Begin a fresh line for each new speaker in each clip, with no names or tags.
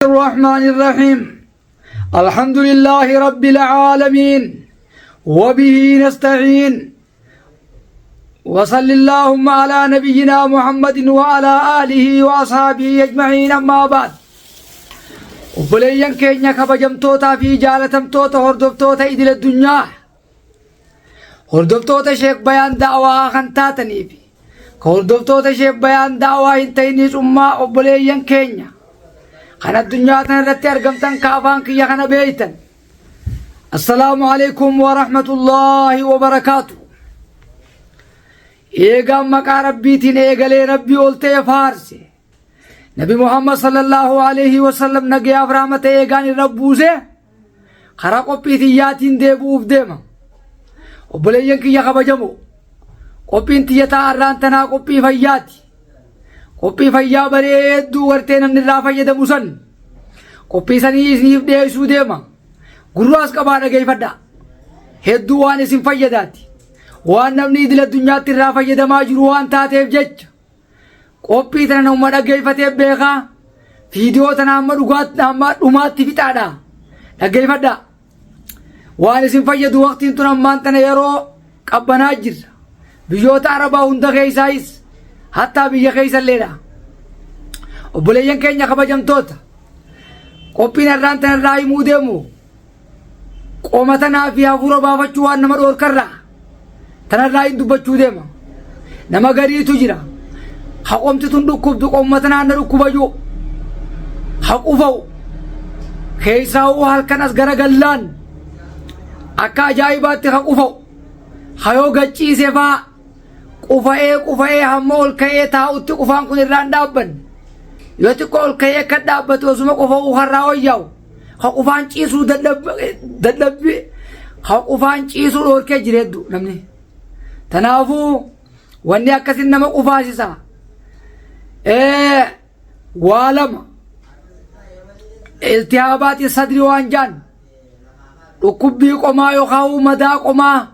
الرحمن الرحيم الحمد لله رب العالمين وبه نستعين وصل اللهم على نبينا محمد وعلى آله وأصحابه أجمعين أما بعد obboleeyyan keenya kabajamtootaa fi jaalatamtoota hordoftoota idil addunyaa hordoftoota sheek bayaan da'awaa kan taatanii fi ka hordoftoota sheek bayaan da'awaa hin ta'inis ummaa obboleeyyan keenya kan addunyaa tana irratti argamtan ka afaan kiyya kana beeytan assalaamu alaikum wa rahmatullaahi wa barakaatu eegaan maqaa rabbiitiin eegalee rabbii ol ta'e faarse nabi muhammad sallallahu alaihi wasallam nagayaaf rahmata eegaan irra buuse karaa qophii tiyyaatiin deebi'uuf deema obboleeyyan kiyya kabajamoo qophiin tiyya taa arraan tanaa qophii fayyaati qophii fayyaa bareedduu gartee namni irraa fayyadamu san qophii sanii isiniif dhiyeessuu deema gurraas qabaa dhageeffadha hedduu waan isin fayyadaati waan namni idil addunyaatti irraa fayyadamaa jiru waan taateef jecha Qophii tana namuma dhaggeeffatee beekaa. Viidiyoo tana hamma dhugaatti hamma dhumaatti fixaadha. Dhaggeeffadhaa. Waan isin fayyadu waqtiin tun ammaan tana yeroo qabbanaa jirra. Biyyoota Arabaa hunda keessaayis hattaa biyya keessalleedha. Obboleeyyan keenya kabajamtoota qophiin har'aan tana irraa himuu deemu Qoma tanaa fi hafuura baafachuu waan nama dhoorkarraa tanarraa hin dubbachuu deema. Nama gariitu jira. Ha qomti tun dhukkubdu qomma tanaan na dhukkuba jiru. Ha qufa'u. Keessaa'uu halkan as garagallaan akka ajaa'ibaatti ha qufa'u. Ha yoo gachiise faa qufa'ee qufa'ee hamma ol ka'ee taa'utti qufaan kun irraan dhaabbanne. Yoo xiqqoo ol ka'ee akka dhaabbatu osuma qufa'uu har'aa wayyaa'u. Ka qufaan ciisuu dadhabbi ka qufaan ciisuu dhoorkee jira hedduu namni. Tanaafuu wanni akkasin nama qufaasisa. Waa lama iltihaabaati sadri waan jaan dhukkubbii qomaa yookaan madaa qomaa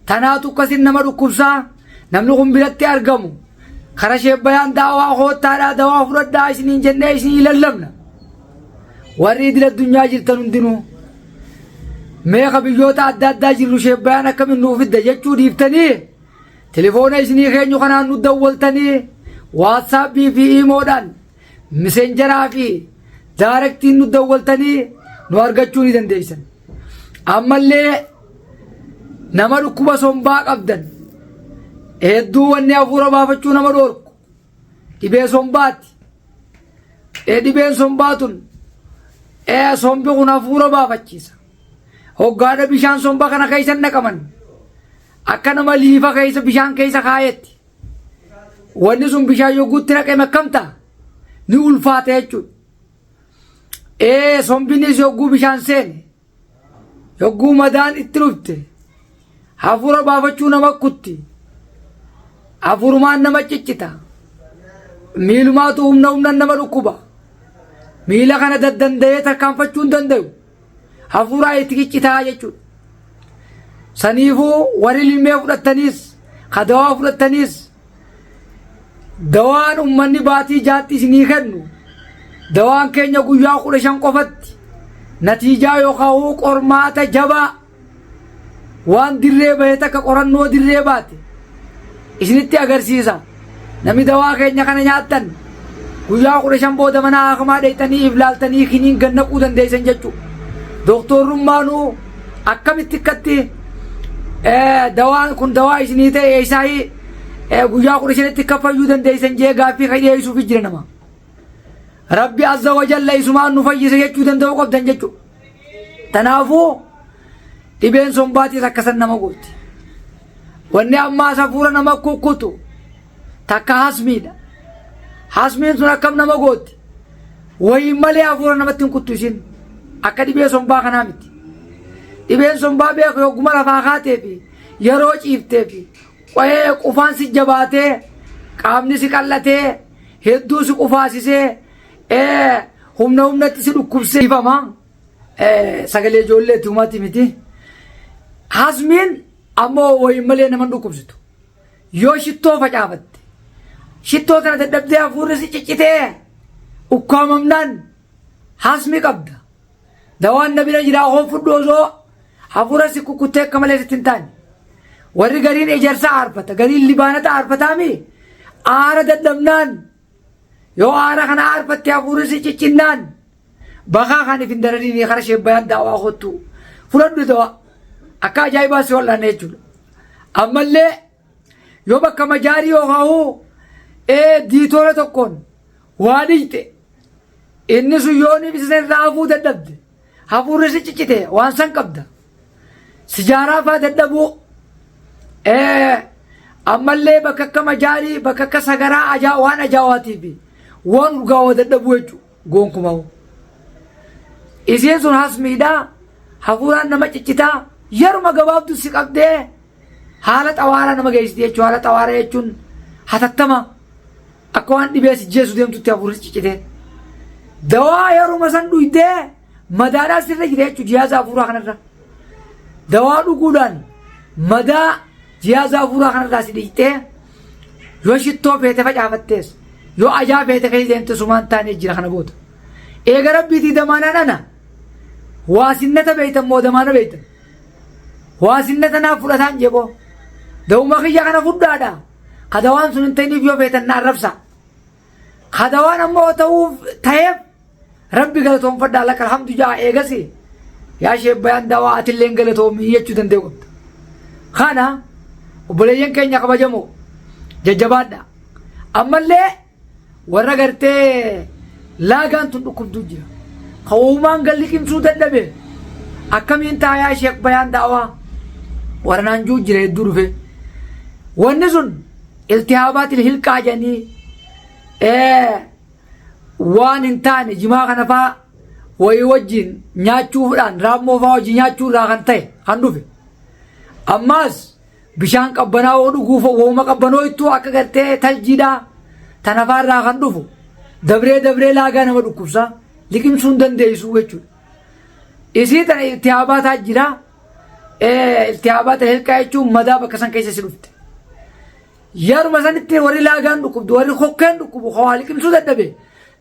Tanaatu akkasin nama dhukkubsaa namni kun biratti argamu kara sheebbayaan daawaa koottaadhaa dawaa fudhadhaa isiniin jennee isinii lallabna. Warri idil addunyaa jirtan hundinuu meeqa biyyoota adda addaa jirru sheebbayaan akkamiin nuuf fidda jechuu dhiiftanii telefoona isinii keenyu kanaan nu dawwaltanii waatsaapii fi iimoodhaan miseenjaraa fi daarektiin nu dawwaltanii nu argachuu ni dandeessan. Ammallee nama dhukkuba sombaa qabdan hedduu wanni hafuura baafachuu nama dhoorku dhibee sombaati. Dhibeen sombaa tun sombi kun hafuura baafachiisa. Hoggaadha bishaan somba kana keessa naqaman akka nama liifa keessa bishaan keessa kaayetti. Wanni sun bishaan yogguutti naqame akkam ta'a? Ni ulfaata jechuudha. Sombinis yogguu bishaan seene yogguu madaan itti dhufte hafuura baafachuu nama kutti hafuurumaan nama ciccita miilumaatu humna humnan nama dhukkuba miila kana daddanda'ee tarkaanfachuu hin danda'u hafuuraa itti ciccitaa jechuudha. Saniifuu warri lilmee fudhattaniis ka dawaa fudhattaniis Dawaan ummanni baatii jaatti isinii kennu dawaan keenya guyyaa 15 qofatti natiijaa yookaan qormaata jabaa waan dirree bahe takka qorannoo dirree baate isinitti agarsiisa. Namni dawaa keenya kana nyaattan guyyaa 15 booda mana haakamaa dheeyxanii if laaltanii kiniin gannaquu dandeessan jechuudha. Doktorrummaanuu akkamitti akkatti dawaan kun dawaa isinii ta'e eessaayii guyyaa 15tti akka fayyuu dandeessan jee gaaffii kan dhiyeessuuf jira nama. Rabbi azza wa jalla isumaan nu fayyise jechuu danda'uu qabdan jechuudha. Tanaafuu dhibeen sombaatiis akkasan nama gooti. Wanni ammaa safuura nama kukkutu takka hasmiidha. Hasmiin sun akkam nama gooti. Wayiin malee hafuura namatti hin kuttu isin. Akka dhibee sombaa kanaa miti. Dhibeen sombaa beeku yogguma lafaa kaatee fi yeroo ciiftee fi Qoyee qufaan si jabaatee qaamni si qal'atee hedduu si qufaasisee humna humnatti si dhukkubsee ifama sagalee ijoolleetti humaati miti. Hasmiin ammoo wayiin malee nama hin dhukkubsitu. Yoo shittoo facaafatte shittoo tana dadhabdee hafuurri si ciccitee ukkaamamnaan Hasmi qabda. Dawaan na bira jiraa hoo fudhu osoo hafuura si kukkuttee akka malee sitti hin taane. Warri gariin ejersa aarfata, gariin libaanata aarfataami. Aara dadhabnaan yoo aara kana aarfatte hafuurri si ciccinnaan bakaa kan if hin darariin kara sheebbayaan daawaa kottu fudhadhu dawaa akka ajaa'ibaa si wal'aanna jechuudha. Ammallee yoo bakka majaarii yookaan diitoora tokkoon waa dhiqxe Inni sun yoo inni ibsa irraa hafuu dadhabde hafuurri si ciccite waan san qabda. Sijaaraa faa dadhabuu ammallee bakka akka majaarii bakka akka sagaraa ajaa waan ajaa'aatii fi waan urgaawaa dadhabuu jechuudha gonkumaa. Isiin sun hasmiidhaa hafuuraan nama ciccitaa yeruma gabaabdu si qabdee haala xawaaraa nama geessiti jechuudha. Haala xawaaraa jechuun hatattama Akka waan dhibee si jeessu deemtutti hafuurri ciccitee. Dawaa yeruma san dhuydee madaadhaa sirra jira jechuudha jiyaaza hafuuraa kanarra. Dawaa dhuguudhaan madaa jiyaaza hafuuraa kanarraa si dhiqxee yoo shittoo feete facaafattees yoo ajaa feete keessa deemte sumaan taanee jira kana booda. Eega rabbiitii damaanaan ana waa sinnata beeytan moo damaana beeytan? Waa sinnata naaf fudhataan jeboo. Dawuma kiyya kana fudhaadha. Ka dawaan sun hin ta'iniif yoo feetan na arrabsa. Ka dawaan ammoo ta'uuf ta'eef rabbi galatoonfadhaa laka alhamdu ja'a eegasi yaa sheebbayaan dawaa atilleen galatoomii jechuu danda'u qabda. Kana obboleeyyan keenya kabajamoo jajjabaadha. Ammallee warra gartee laagaan tun dhukkubduu jira. Ka uumaan gad liqimsuu dadhabe akkamiin ta'a yaa sheek bayaan da'awaa warra naan juu jira hedduu dhufe. Wanni sun iltihaabaatil hilqaa jedhanii waan hin taane jimaa kana faa wayii wajjin nyaachuudhaan raammoo faa wajjin nyaachuu irraa kan ta'e kan dhufe. Ammaas Bishaan qabbanaa'oo dhuguuf wooma qabbanooytuu akka gartee taljiidhaa tana faarraa kan dhufu dabree dabree laagaa nama dhukkubsa liqimsuu hin dandeessu jechuudha. Isii tana iltihaabaataa jira. Iltihaabaata hilqaa jechuun madaa bakka san keessa si dhufte. Yeruma sanitti warri laagaan dhukkubdu warri kokkeen dhukkubu hawaa liqimsuu dadhabe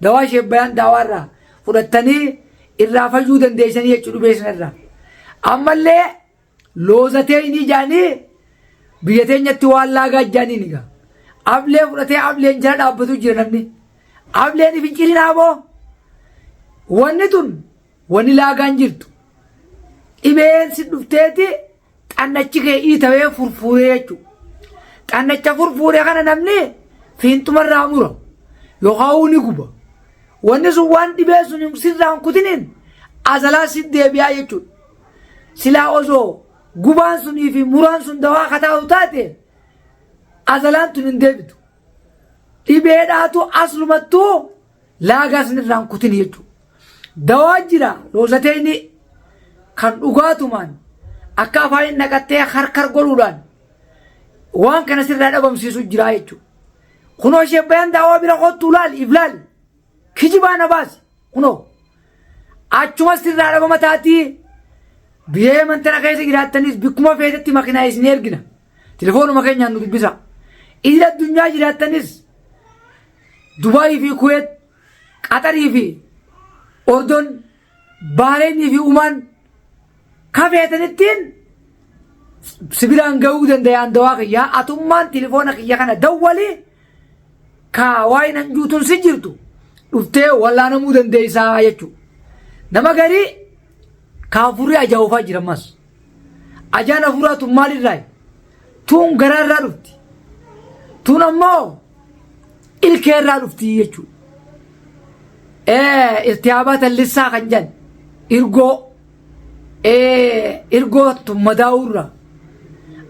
dawaa sheebbayaan daawaarraa fudhattanii irraa fayyuu dandeessanii jechuudha dhibee sanarraa. Ammallee Loozateeynii jaanii biyya teenyatti waan laagaa jaaniin egaa. Ablee fudhatee ableen jala dhaabbatu jira namni. Ableen ifin cirinaa boo. Wanni tun wanni laagaan jirtu. Dhibeen si dhufteeti xannachi kee iitawee furfuuree jechuudha. Xannacha furfuuree kana namni fiinxumarraa mura yookaan ni guba. Wanni sun waan dhibee sun sirraa hin kutiniin azalaa si deebi'aa jechuudha. Silaa osoo gubaan sunii fi muraan sun dawaa kataa'u taate azalaan tun hin deebitu. Dhibeedhaatu aslumattuu laagaa sinirraa hin kutin jechuudha. Dawaa jira loozateeyni kan dhugaatumaan akka afaaniin naqattee harkar godhuudhaan waan kana sirraa dhabamsiisu jira jechuudha. Kunoo sheebbayaan daawaa bira kottuu laal if laal kijibaa na baasi kunoo. Achuma sirraa dhabama taatii biyya Yemen tana keessa jiraattanis bikkuma feetetti makinaa isin ergina. Telefoonuma keenyaan nu dubbisa. Idil addunyaa jiraattanis Dubaayii fi Kuweet, Qaxarii fi Ordon, Baareenii fi Umaan ka feetanittiin sibiraan ga'uu danda'an dawaa kiyyaa atummaan telefoona kiyya kana dawwali ka waa'een hanjuutuun si jirtu dhuftee wallaanamuu dandeessaa jechuudha. Nama garii ka hafuurri ajaa'uufaa jira ammas. Ajaan hafuuraa tun maalirraa? Tun garaarraa dhufti. Tun ammoo ilkeerraa dhufti jechuudha. Iltihaabaa tallissaa kan jedhan irgoo irgoo tun madaa'uurraa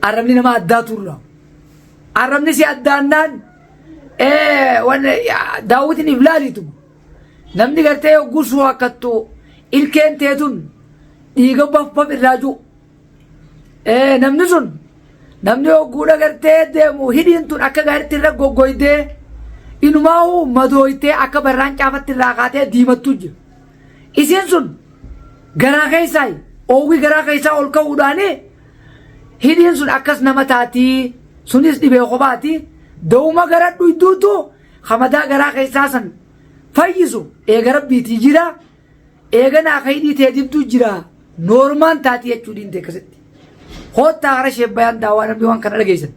arrabni nama addaaturraa. Arrabni si addaannaan daawwitiin if laalitu namni gartee yogguu suu akkattu ilkeen teetun dhiiga baf baf irraa ji'u. Namni sun namni yogguudha gartee deemu hidhiin tun akka gaariitti irra goggoydee inumaa'uu madooytee akka barraan caafatti irraa kaatee diimattu jira. Isiin sun garaa keessaa oowwi garaa keessaa ol ka'uudhaani Hidhiin sun akkas nama taatii sunis dhibee kophaati dawuma gara dhuyduutu hamadaa garaa keessaa san fayyisu eega rabbiitii jira Eeganaa ka hidhii tee dibduu jira noormaan taati jechuu diinte akkasitti. Koottaa kara sheebbayaan daawaa namni waan kana dhageessan.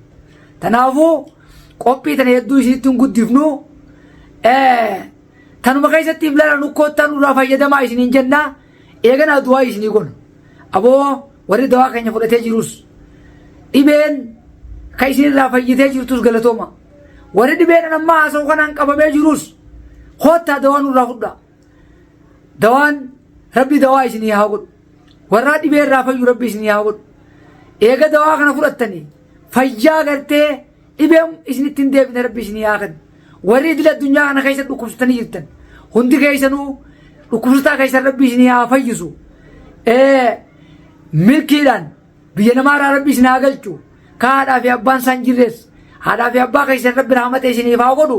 Tanaafuu qophii tana hedduu isinitti hin guddifnu. Tanuma keessatti if lala nu koottaa nurraa fayyadamaa isiniin jennaa eeganaa du'aa isinii gona. Aboo warri dawaa keenya fudhatee jirus dhibeen ka isinirraa fayyitee jirtus galatooma. Warri dhibeen ammaa haasa'u kanaan qabamee jirus koottaa dawaa nurraa fudhaa. Dawaan rabbi dawaa isinii haa godhu. Warraa dhibee irraa fayyu rabbi isinii haa godhu. Eega dawaa kana fudhattanii fayyaa gartee dhibeen isinitti hin deebine rabbi isinii haa kennu. Warri idil addunyaa kana keessa dhukkubsatanii jirtan hundi keessanuu dhukkubsataa keessan rabbi isinii haa fayyisu. Milkiidhaan Biyya namaa irraa rabbi isin haa galchu. Ka haadhaa fi abbaan isaan jirres haadhaa fi abbaa keessan rabbi rahmata isiniif haa godhu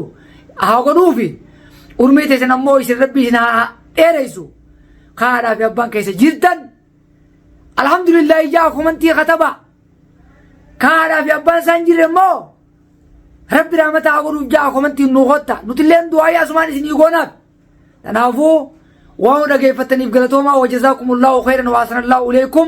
haa godhuufi urmii teessan ammoo isin rabbi isin haa dheeressu. Ka haadhaa fi abbaan keessa jirtan alhamdulillah ijaa komantii kataba. Ka haadhaa fi abbaan isaan jirre immoo rabbi rahmata haa godhuuf jaa komantiin nuu kotta nutilleen du'aa asumaan isinii goonaaf. Kanaafuu waan nu dhageeffattaniif galatoomaa wajazaakumullahu khayran wa ahsanallahu ilaykum.